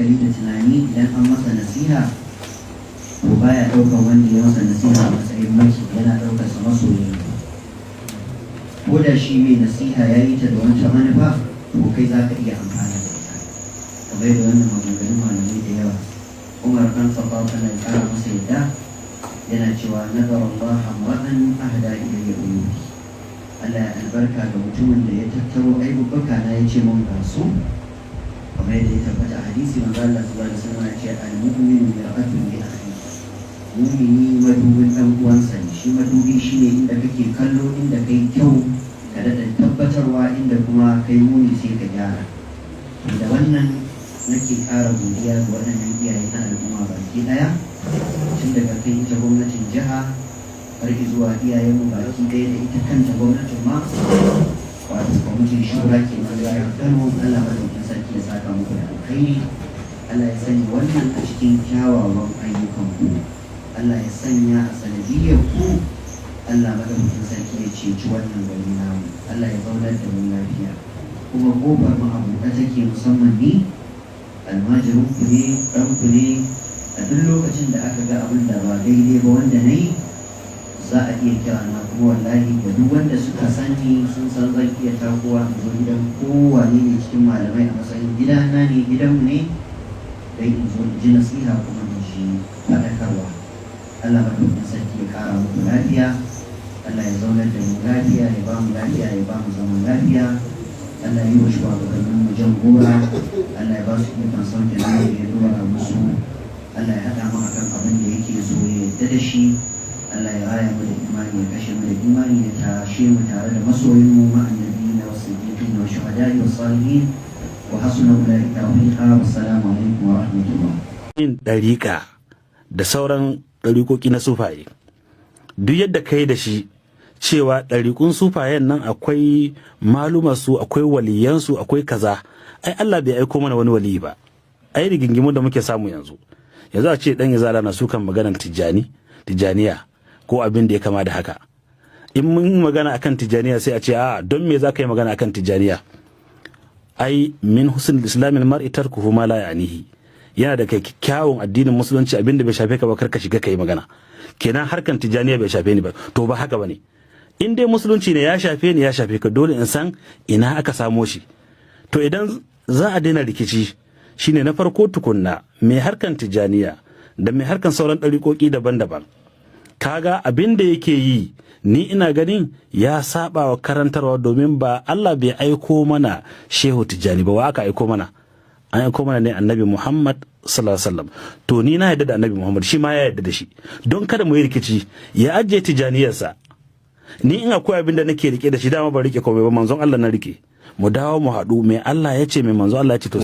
Hankali da tunani, idan an masa nasiha, to baya ɗaukar wanda ya masa nasiha a matsayin maki, yana ɗaukar sa masoyi. Ko da shi mai nasiha ya yi ta da wata manufa, to kai za ka iya amfana da ita, kamar yadda wannan maganganun malamai da yawa. Umar ɗan Khattab, Allah ya ƙara masa yadda, yana cewa: "Nadara Allah imra'an ahda ilayya uyubi." Allah ya albarka ga mutumin da ya tattaro aibubbuka na ya ce mun ga su. Kamar yadda ya tabbata a hadisi, manzo Allah sallallahu alaihi wasallam ya ce: "Al-mu'minu mir'atun li akhihi." Mumini madubin dan uwansa ne. Shi madubi shine inda kake kallo, inda kai kyau ka daɗa tabbatarwa, inda kuma kai muni sai ka gyara. Da wannan nake ƙara godiya ga waɗannan iyaye na al'umma baki ɗaya, tun daga kan ita gwamnatin jiha har zuwa iyayenmu baki ɗaya da ita kanta gwamnatin ma, wato kwamitin shura ke na jihar Kano. Allah madaukin sarki ya saka muku da alkhairi. Allah ya sanya wannan a cikin kyawawan ayyukan ku. Allah ya sanya a sanadiyyar ku Allah madaukakin sarki ya ceci wannan gari namu. Allah ya zaunar da mu lafiya. Kuma kofar mu a buɗe take, musamman ni almajirin ku ne, ɗan ku ne. A duk lokacin da aka ga abin da ba daidai ba wanda na yi, za a iya kira na. Kuma wallahi, ga duk wanda suka sani, sun san zan iya takowa in zo gidan kowane ne cikin malamai a matsayin gidana ne, gidanmu ne, don in zo in ji nasiha kuma in ji faɗakarwa. Allah madaukakin sarki ya ƙara muku lafiya. Allah ya zaunar da mu lafiya, ya ba mu lafiya, ya ba mu zaman lafiya. Allah ya yi wa shugabannin mu jan gora. Allah ya ba su ikon sauke nauyi da ya dora musu. Allah ya haɗa mu akan abin da yake so ya yarda da shi. Allah ya raya mu da imani, ya kashe mu da imani, ya tashe mu tare da masoyin mu مع النبيين والصديقين والشهداء والصالحين وحسن أولئك رفيقا. والسلام عليكم ورحمة الله. Yin ɗariƙa da sauran ɗariƙoƙi na sufaye, duk yadda kai da shi cewa ɗariƙun sufayen nan akwai malumansu, akwai waliyansu, akwai kaza, ai Allah bai aiko mana wani waliyi ba. Ai rigingimun da muke samu yanzu, yanzu a ce dan izala na sukan maganan Tijjani, Tijjaniya ko abin da ya kama da haka. In mun magana akan Tijjaniya, sai a ce: "A don me za ka yi magana akan Tijjaniya?" Ai من حسن إسلام المرء تركه ما لا يعنيه. Yana da kai kyawun addinin musulunci, abin da bai shafe ka ba kar ka shiga kai magana. Kenan harkan Tijjaniya bai shafe ni ba? To ba haka bane. In dai musulunci ne, ya shafe ni, ya shafe ka. Dole in san ina aka samo shi. To idan za a daina rikici, shine na farko tukunna, mai harkan Tijjaniya da mai harkan sauran ɗariƙoƙi daban-daban, kaga abin da yake yi, ni ina ganin ya saba wa karantarwa, domin ba Allah bai aiko mana Shehu Tijjani ba. Wa aka aiko mana? An aiko mana ne Annabi Muhammad sallallahu alaihi wasallam. To ni na yarda da Annabi Muhammad, shi ma ya yarda da shi. Don kada mu yi rikici, ya ajiye Tijjaniyarsa. Ni in akwai abin da nake rike da shi, dama ban rike komai ba, manzon Allah na rike. Mu dawo mu haɗu, mai Allah ya ce, mai manzon Allah ya ce, to.